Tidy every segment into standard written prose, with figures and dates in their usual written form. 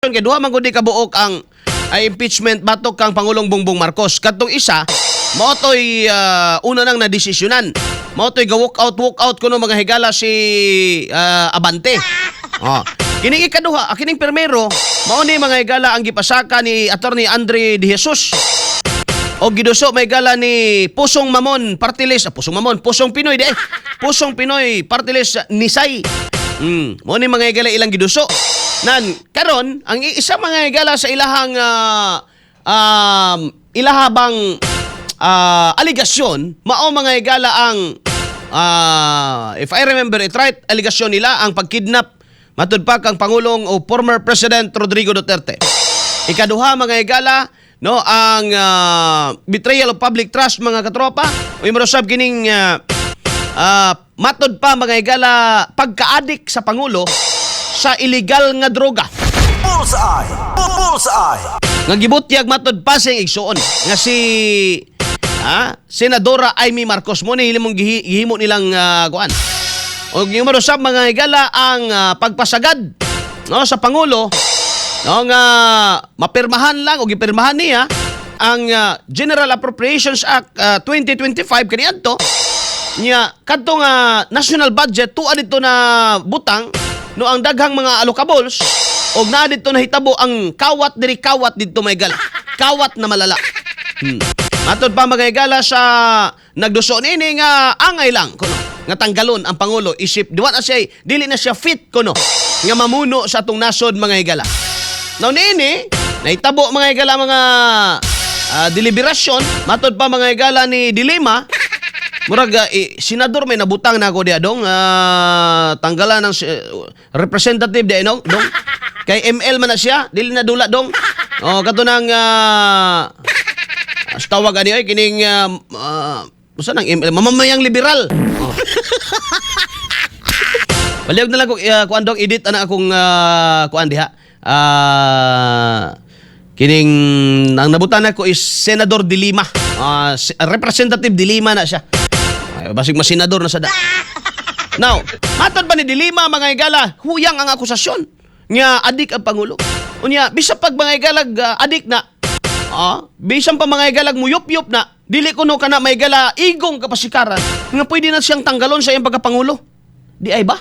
Kay duha man gud ni kabuok ang ay impeachment batok kang Pangulong Bongbong Marcos. Kadtong isa mao toy una nang nadesisyonan. Mao toy ga walk out, walk out kuno, mga higala, si Abante. Oh. Kining ikaduha, kining primero, mao ni, mga higala, ang gipasaka ni Attorney Andre De Jesus. O giduso may gala ni Pusong Mamon Party List, Pusong Mamon, Pusong Pinoy di eh. Pusong Pinoy Party List Nisay. Mo ni, mga higala, ilang giduso. Nan karon ang isa, mga higala, sa ilahang ilahabang aligasyon mao, mga higala, ang if I remember it right, aligasyon nila ang pagkidnap matud pa kang Pangulong o former President Rodrigo Duterte. Ikaduha, mga higala, no, ang betrayal of public trust, mga katropa. Uy, marusab kining matod pa, mga higala, pagkaadik sa pangulo sa illegal nga droga. Bullseye! Bullseye! Nga gibutyag matod pa sa igsuon nga si Senadora Imee Marcos mo ni mong gihimo nilang kuan. Og yung marusab, mga higala, ang pagpasagad, no, sa pangulo, no, nga mapirmahan lang o gipirmahan niya ang General Appropriations Act 2025 kaniadto niya kadto nga national budget tuwa dito na butang, no, ang daghang mga allocables og naa dito nahitabo ang kawat diri, kawat didto may gala, kawat na malala. Matod pa, mga higala, sa nagduso niini nga angay lang kuno nga tanggalon ang pangulo isip diwa na siya, dili na siya fit kuno nga mamuno sa atong nasod, mga higala. Now niini nahitabo, mga higala, mga deliberasyon matod pa, mga higala, ni De Lima. Murag senador may nabutang na ako diya dong tanggalan ng representative di no dong kay ML man na siya, dili na dula dong. Oh, kato nang tawag ani oy kining usa nang ML, mamamayang liberal. Oh. Palihog na lang ko kuan dong, edit ana akong kuan diha. Kining ang nabutan nako is Senador De Lima. Representative De Lima na siya. Ay, basig masenador na sa da. Now, matod ba ni De Lima, mga higala, huyang ang akusasyon nga adik ang pangulo. Unya, bisan pag, mga higalag, adik na, bisan pa, mga higalag, muyop-yop na, dili kuno kana may higala igong kapasikaran nga pwede na siyang tanggalon sa iyang pagkapangulo. Di ay ba?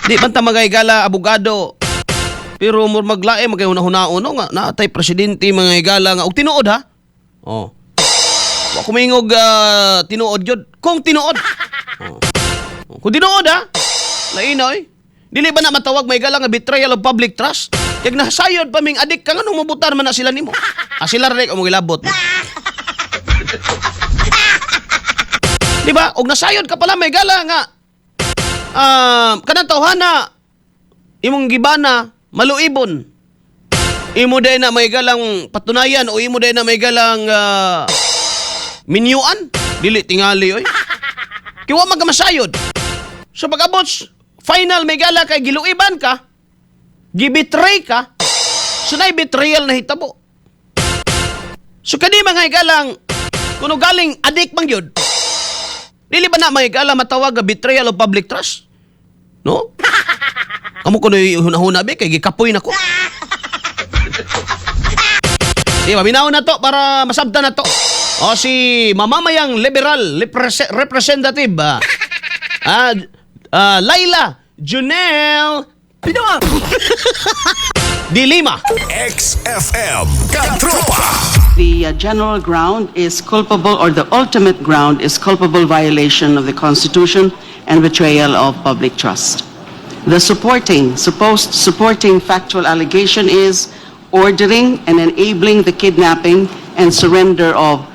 Di man ta, mga higala, abogado. Pero mur maglae magay hunahunao no nga naatay presidente, mga higala, nga og tinuod ha. Oh. Wa ko moingog tinuod gyud kung tinuod. Oh. Kung tinuod ha. Lain oy. Dili ba na matawag may gala nga betrayal of public trust? Kag nasayod pa ming adik ka, nganong mabutar man na sila nimo? Ah, sila ra mo gilabot mo. Di ba? Og nasayod ka pala may gala nga kanang tawhana imong gibana maluibon. Imo day na may galang patunayan o imo day na may galang minyuan. Dili tingali oy. Kay wa man ka masayod. So pag-abot final may gala kay giluiban ka, gibetray ka, so naay betrayal na hitabo. So kani, mga higalang, kuno galing adik man gyud. Dili ba na, mga higala, matawag nga betrayal of public trust? No? Kamo kuno hunahuna be kay gikapoy nako. Di ba, minaw na to para masabtan na to. O si mamamayang liberal representative Laila Junel Pinoa De Lima. XFM Katropa. The general ground is culpable, or the ultimate ground is culpable violation of the Constitution and betrayal of public trust. The supposed supporting factual allegation is ordering and enabling the kidnapping and surrender of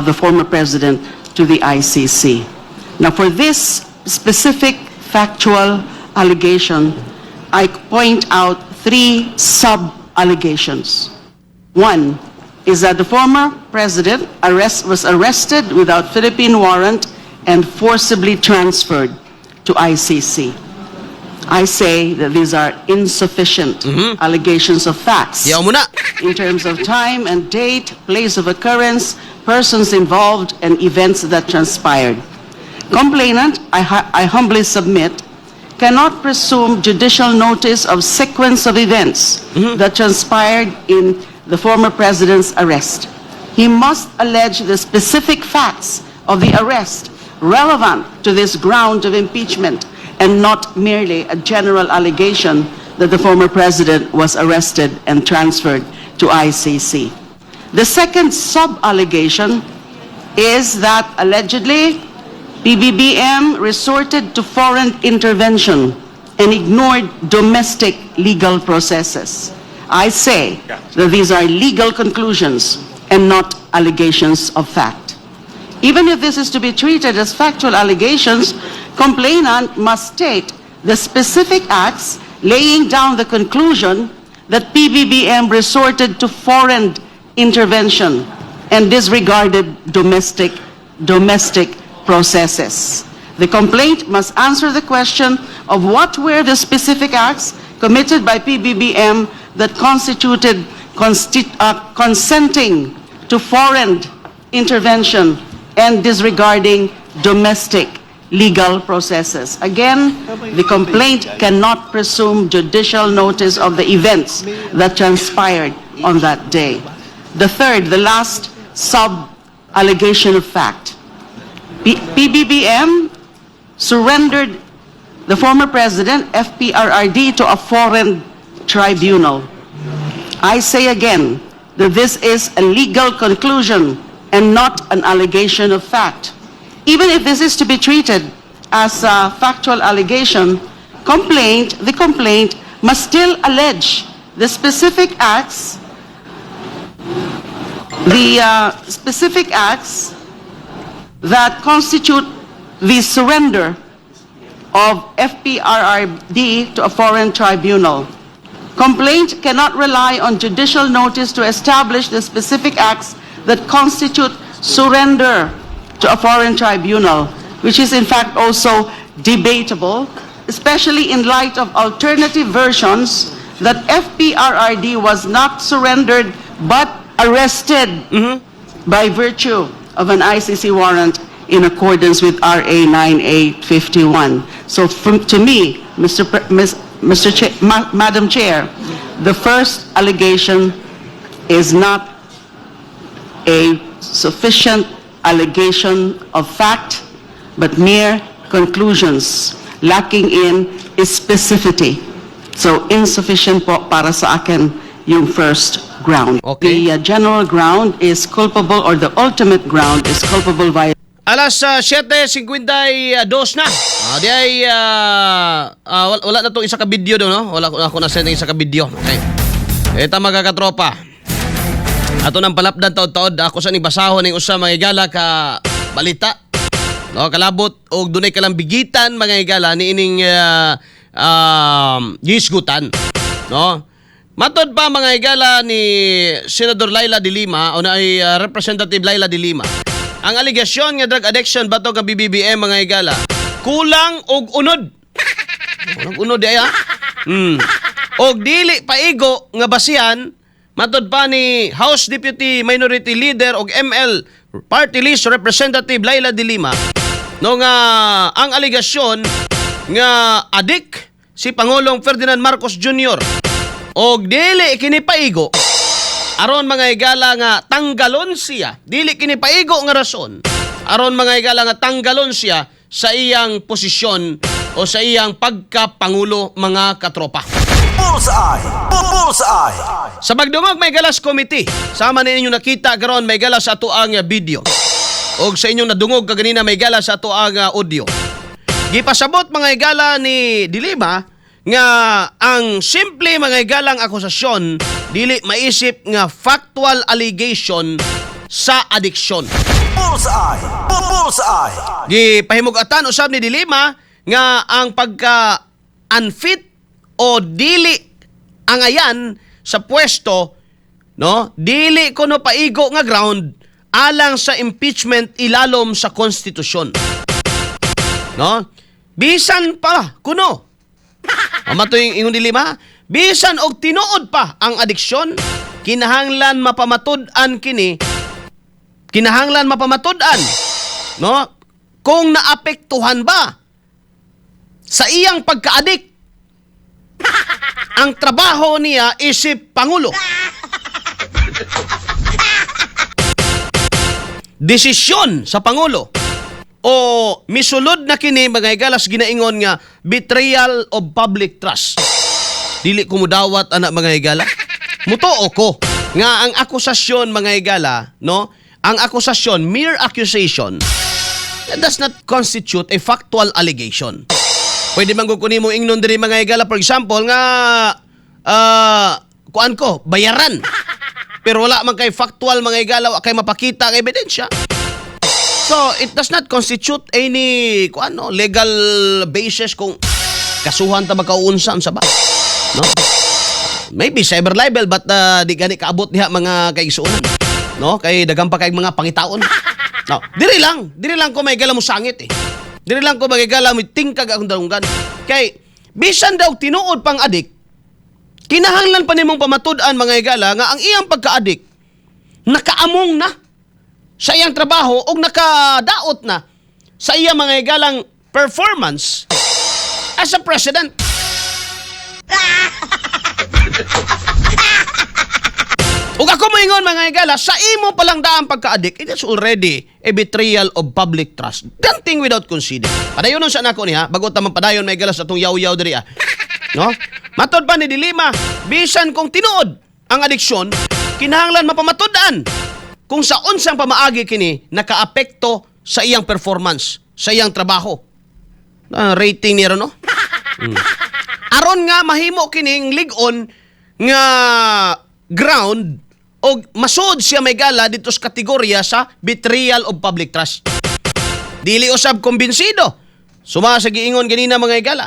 the former president to the ICC. Now, for this specific factual allegation, I point out three sub-allegations. One is that the former president was arrested without Philippine warrant and forcibly transferred to ICC. I say that these are insufficient allegations of facts Yaw mo na. In terms of time and date, place of occurrence, persons involved, and events that transpired. Complainant, I humbly submit, cannot presume judicial notice of sequence of events that transpired in the former president's arrest. He must allege the specific facts of the arrest relevant to this ground of impeachment and not merely a general allegation that the former president was arrested and transferred to ICC. The second sub-allegation is that allegedly PBBM resorted to foreign intervention and ignored domestic legal processes. I say that these are legal conclusions and not allegations of fact. Even if this is to be treated as factual allegations, complainant must state the specific acts laying down the conclusion that PBBM resorted to foreign intervention and disregarded domestic processes. The complaint must answer the question of what were the specific acts committed by PBBM that constituted consenting to foreign intervention and disregarding domestic legal processes. Again, the complaint cannot presume judicial notice of the events that transpired on that day. The third, the last sub-allegation of fact: PBBM surrendered the former president, FPRRD, to a foreign tribunal. I say again that this is a legal conclusion and not an allegation of fact. Even if this is to be treated as a factual allegation, the complaint must still allege the specific acts that constitute the surrender of FPRRD to a foreign tribunal. Complaint cannot rely on judicial notice to establish the specific acts that constitute surrender to a foreign tribunal, which is in fact also debatable, especially in light of alternative versions that FPRRD was not surrendered but arrested by virtue of an ICC warrant in accordance with RA 9851. So to me, Mr. Pre- Ms. Mr. Madam Chair, the first allegation is not a sufficient allegation of fact, but mere conclusions lacking in specificity. So insufficient po para sa akin yung first ground. Okay. The general ground is culpable or the ultimate ground is culpable violation Alas 7:52 na. Di ay wala na tong isa ka video do, no? Wala ko ako na send isa ka video. Okay. Eta, mga katropa. Ato nang palapdan taod-taod, ako sa ning basahon ning usa, mga higala, ka balita. No, kalabot og dunay kalambigitan, mga higala, niining gisgutan. No? Matod pa, mga higala, ni Senador Leila de Lima o na ay Representative Leila de Lima. Ang alegasyon nga drug addiction batok ang PBBM, mga higala, kulang og unod. Kulang unod di ay ha. Og dili paigo nga basihan, matod pa ni House Deputy Minority Leader og ML Party List Representative Leila de Lima, no, nga ang alegasyon nga adik si Pangulong Ferdinand Marcos Jr. og dili kini paigo aron, mga higala, nga tanggalon siya, dili kini paigo nga rason aron, mga higala, nga tanggalon siya sa iyang posisyon o sa iyang pagkapangulo, mga katropa. Bullseye! Bullseye! Sa pagdungog may galas committee, sama ninyo nakita karon, may galas sa ato ang video. Og sa inyong nadungog kaganina, may gala sa ato ang audio. Gipasabot, mga higala, ni De Lima nga ang simple, mga higalang akusasyon dili maisip nga factual allegation sa addiction. Bullseye! Bullseye! Gipahimug-atan usab ni De Lima nga ang pagka unfit o dili angayan sa pwesto, no, dili kuno paigo nga ground alang sa impeachment ilalom sa konstitusyon, no? Bisan pa kuno, mao yung ingon De Lima, bisan og tinuod pa ang adiksyon, kinahanglan mapamatud-an kini, kinahanglan mapamatud-an, no, kung naapektuhan ba Sa iyang pagka-adik ang trabaho niya isip pangulo. Desisyon sa pangulo o misulod na kini, mga higalas, ginaingon nga betrayal of public trust. Dili ko mudawat ana, mga higala. Mutuo ko nga ang akusasyon, mga higala, no? Ang akusasyon, mere accusation, that does not constitute a factual allegation. Pwede man gud kunin mo ingnon diri, mga higala, for example, nga kuan ko, bayaran. Pero wala man kay factual, mga higala, wa kay mapakita ang ebidensya. So, it does not constitute any kung ano, legal basis kung kasuhan ta magkaunsa sa ba. No? Maybe cyber libel, but di gani kaabot diha, mga kaigsuonan. No? Kay daghan pa kay mga pangitaon. No, diri lang ko may mo sangit eh. Diri lang ko magigala mo tingkag akong dalunggan. Kay bisan daw tinuod pang adik, kinahanglan pa nimong pamatud-an, mga higala, nga ang iyang pagka-adik nakaamong na sa iyang trabaho o nakadaot na sa iyang, mga higalang, performance as a president. Ug ako moingon, mga higala, sa imo palang daang pagka-addict, it is already a betrayal of public trust. Granting without conceding. Padayon sa nako niya, bago ta padayon, mga higala, sa atong yaw-yaw diri ah. No? Matod pa ni Dilima, bisan kung tinuod ang adiksyon, kinahanglan mapamatud-an kung sa unsang pamaagi kini nakaapekto sa iyang performance, sa iyang trabaho. Ah, rating niya ron, no? Aron nga mahimo kining lig-on nga ground og masuod siya may gala dito sa kategorya sa betrayal of public trust. Dili usab kumbinsido. Suma sa giingon ganina, mga higala.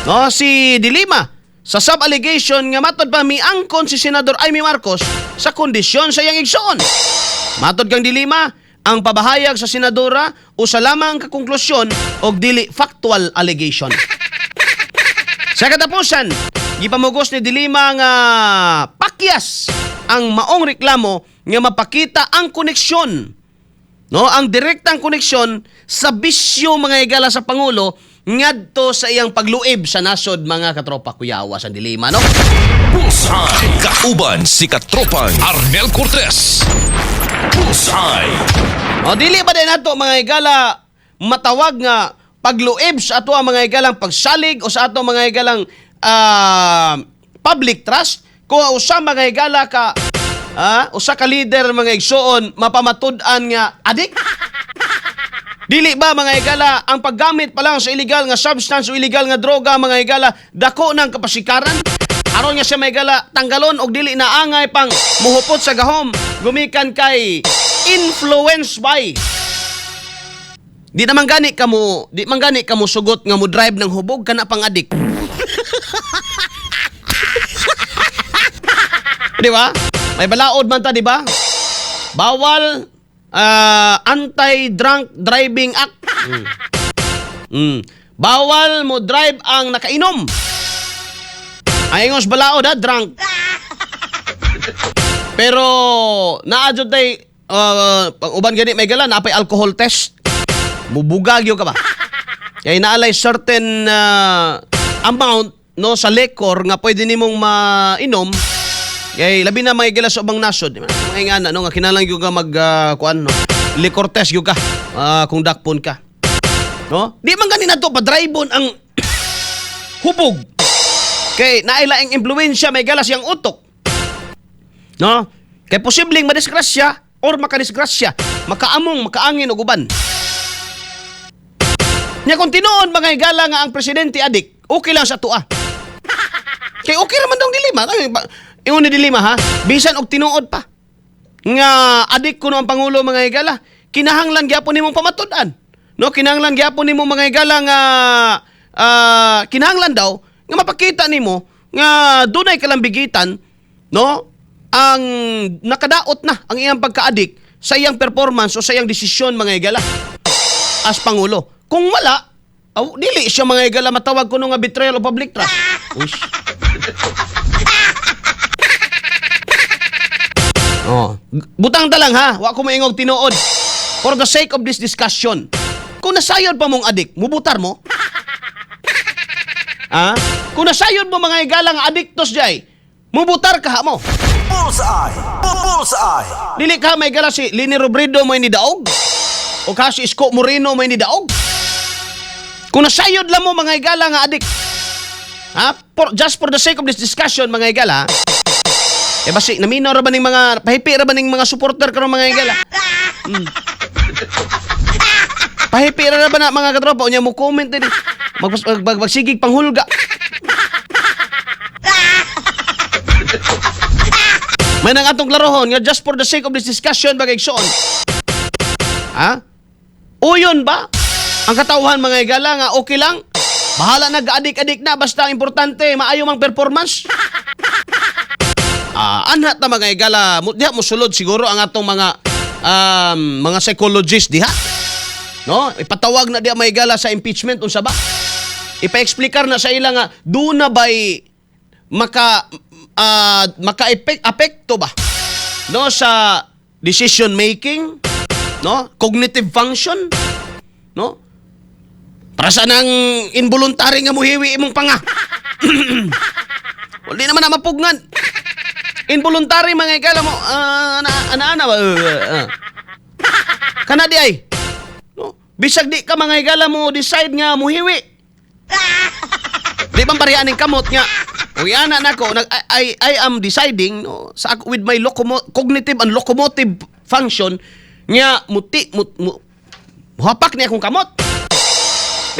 No, si Dilima sa sub-allegation nga matod pa miangkon si Senador Imee Marcos sa kondisyon sa iyang igsoon. Matod kang Dilima, ang pabahayag sa senadora usa lamang ka konklusyon og dili factual allegation. Sa katapusan, gipamugos ni Dilima nga pakyas ang maong reklamo nga mapakita ang koneksyon, no, ang direktang koneksyon sa bisyo, mga higala, sa pangulo ngadto sa iyang pagluib sa nasod, mga katropa. Kuyawa sa Dilima, no? Bullseye. Kauban si Katropang Arnel Cortez. Bullseye. O dili ba din nato, mga higala, matawag nga pagluib sa ato ang mga higalang pagsalig o sa ato mga higalang public trust kung usa, mga higala, ka usa ka leader, mga igsuon, mapamatud-an nga adik? Dili ba, mga higala, ang paggamit pa lang sa illegal nga substance o illegal nga droga, mga higala, dako ng kapasikaran? Aron nga siya, mga higala, tanggalon og dili na angay pang muhupot sa gahom gumikan kay influence by. Di man gani ka mo sugot nga mo drive ng hubog kana pang adik. Di ba? May balaod man ta, di ba? Bawal, Anti-Drunk Driving Act. Bawal mo drive ang nakainom. Ay ingos balaod ha, drunk. Pero naa jud tay pag uban gani may gala napay alcohol test. Mubugag gyud ka ba? Kay naalay certain amount, no, sa liquor nga pwede nimong mainom. Kay labi na mga higala sa ubang nasod, di ba? Mga ingana, no, nga kinahanglan gyud ka mag kuan, no. Liquor test gyud ka kung dakpon ka. No? Di man gani nato padribon ang hubog. Kay naay laing impluwensya may galas yang utok. No? Kay posibleng madisgrasya or makadisgrasya, makaamong, makaangin og uban. Nya kung tinuod, mga higala, nga ang presidente adik, okay lang sa tua. Kay okay raman daw Dilima. Ay, ingon ni Dilima ha, bisan og tinuod pa nga adik kuno ang pangulo, mga higala, kinahanglan gyapon nimong pamatud-an. No, kinahanglan gyapon nimo, mga higala, nga kinahanglan daw nga mapakita nimo nga dunay kalambigitan, no, ang nakadaot na ang iyang pagkaadik sa iyang performance o sa iyang desisyon, mga higala, as pangulo. Kung wala, aw, dili siya, mga higala, matawag kuno nga betrayal of public trust. Uish. Oh, butang ta lang ha, wa ko maingog tinuod. For the sake of this discussion. Kung nasayod pa mong adik, mubutar mo? Ha? Kung nasayod mo, mga higala, nga adiktos jay, mubutar ka mo. Bullseye! Bullseye! Dili ka may gala si Leni Robredo may nidaog. O ka si Isko Moreno may nidaog. Kung nasayod lang mo, mga higala, nga adik. Ha? Just for the sake of this discussion, mga higala. Eh basi, naminaw ra ba ning mga, pahipi ra ba ning mga supporter karon, mga higala? Pahipi ra ba na, mga katropa, unya mo comment din. Mag, mag, mag, magsigig panghulga. May nang atong klarohon nga just for the sake of this discussion, bagay igsoon. Ha? Uyon ba ang katawhan, mga higala, nga okay lang? Bahala na gaadik-adik na basta ang importante maayo mang performance. Ah, anhat na, mga higala, mo, diha mo sulod siguro ang atong mga psychologist diha. No? Ipatawag na diha, mga higala, sa impeachment unsa ba? Ipa-explicar na sa ila nga duna bay maka apekto ba, no, sa decision making, no, cognitive function, no, para sa nang involuntary nga muhiwi imong panga. Wala naman na mapugnan, involuntary, mga higala, mo ana ana ana ba kana di ay, no, bisag di ka, mga higala, mo decide nga muhiwi. Di ba pareha ning kamot nga uy ana nako nag I am deciding, no, sa ako with my cognitive and locomotive function nga muti mut, mu, muhapak ni akong kamot.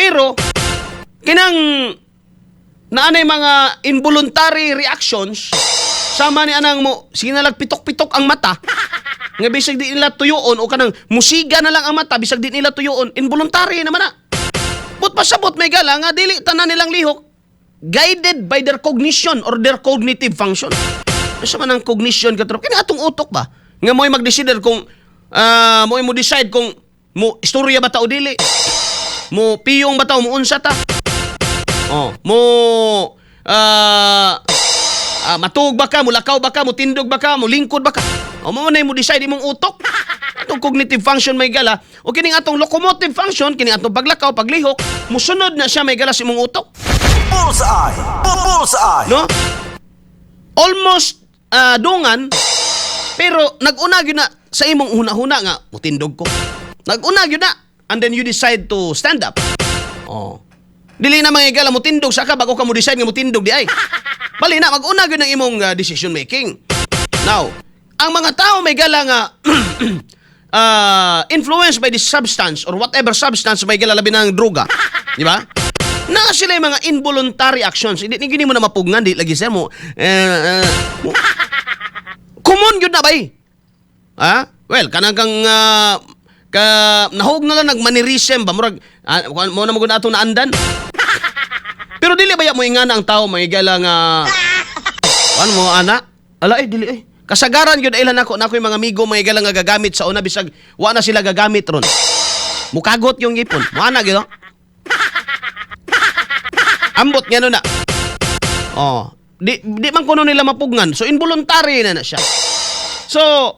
Pero kinang naanay mga involuntary reactions sama ni anang mo sige na lang pitok-pitok ang mata nga bisag di nila tuyoon o kanang musiga na lang ang mata bisag di nila tuyoon, involuntary naman na. But pasabot may gala nga dili tanan nilang lihok guided by their cognition or their cognitive function. Asa man ang cognition, katrop? Kini atong utok ba? Nga mo'y magdesider kung mo'y mo decide kung mo istorya ba ta o dili. Mo piyong ba ta o mo unsa ta. Oh, mo matuog ba ka, mulakaw ba ka, mutindog ba ka, mulingkod ba ka? O mo na mo decide imong utok. Atong cognitive function, may gala. O kining atong locomotive function, kining atong paglakaw, paglihok, musunod na siya may gala sa imong utok. Bullseye! Bullseye! No? Almost dungan, pero nag-una gyud na sa imong huna-huna nga mutindog ko. Nag-una gyud na and then you decide to stand up. Oh. Dili na, mga higala, mutindog sa ka bago ka mo decide nga mutindog di ay. Bali na mag-una gyud ang imong decision making. Now, ang mga tao may gala nga influenced by this substance or whatever substance, may gala, labi ng droga, di ba? Na sila yung mga involuntary actions. Hindi ni mo na mapugnan, di lagi siya mo. Common yun na ba eh? Ha? Well, kanang kang ka nahog na lang nagmannerism ba, murag mo na mo gud ato naandan. Pero dili ba ya mo ingana ang tao, mga higala, nga ano mo ana? Ala eh dili eh. Kasagaran gyud ilan ako na ako yung mga amigo, mga higala, nga gagamit sa una bisag wa na sila gagamit ron. Mukagot yung ipon. Mo ana gyud. Oh. Ambot nga no na. Oh, di man kuno nila mapugnan. So involuntary na na siya. So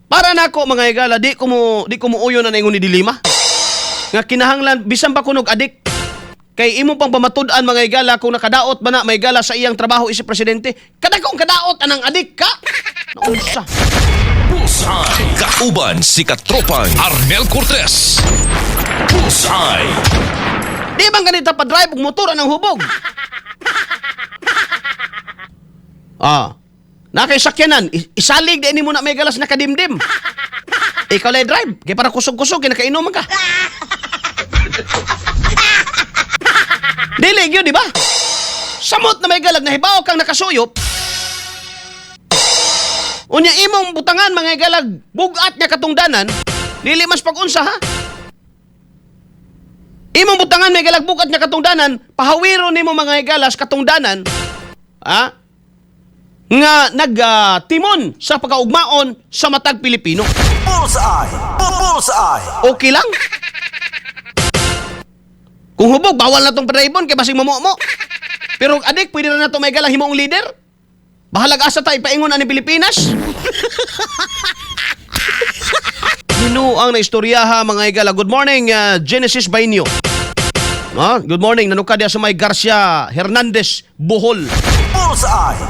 para nako, mga higala, di ko mo uyon na ingon ni De Lima nga kinahanglan bisan pa kunog adik kay imo pang pamatud-an, mga higala, kung nakadaot ba na may gala sa iyang trabaho isip presidente. Kadakong kadaot anang adik ka. Naunsa? Bullseye. Kauban si Katropang Arnel Cortez. Bullseye. Di bang ganita pa drive og motor anang hubog? Ah. Na kay sakyanan, isalig di mo na may galas nakadimdim. Ikaw lay drive, kay para kusog-kusog kay nakainom man ka. Dili gyud, di ba? Samot na may galag nahibaw kang nakasuyop. Unya imong butangan, mga galag, bugat nga katungdanan, dili mas pag-unsa ha. Imong butangan may galag bugat nga katungdanan, pahawiro nimo, mga higalas, katungdanan, ha? Nga nagtimon sa pagkaugmaon sa matag Pilipino. Bullseye! Bullseye! Okay lang. Kung hubog, bawal na tong padraybon kay basing mamumo. Pero adik, pwede na nato may galang himong leader. Bahalag asa ta ipaingon ani Pilipinas. Hinuang na istorya ha, mga higala. Good morning, Genesis Bainio. No? Good morning, nanuka diya sa may Garcia Hernandez, Bohol. Bullseye.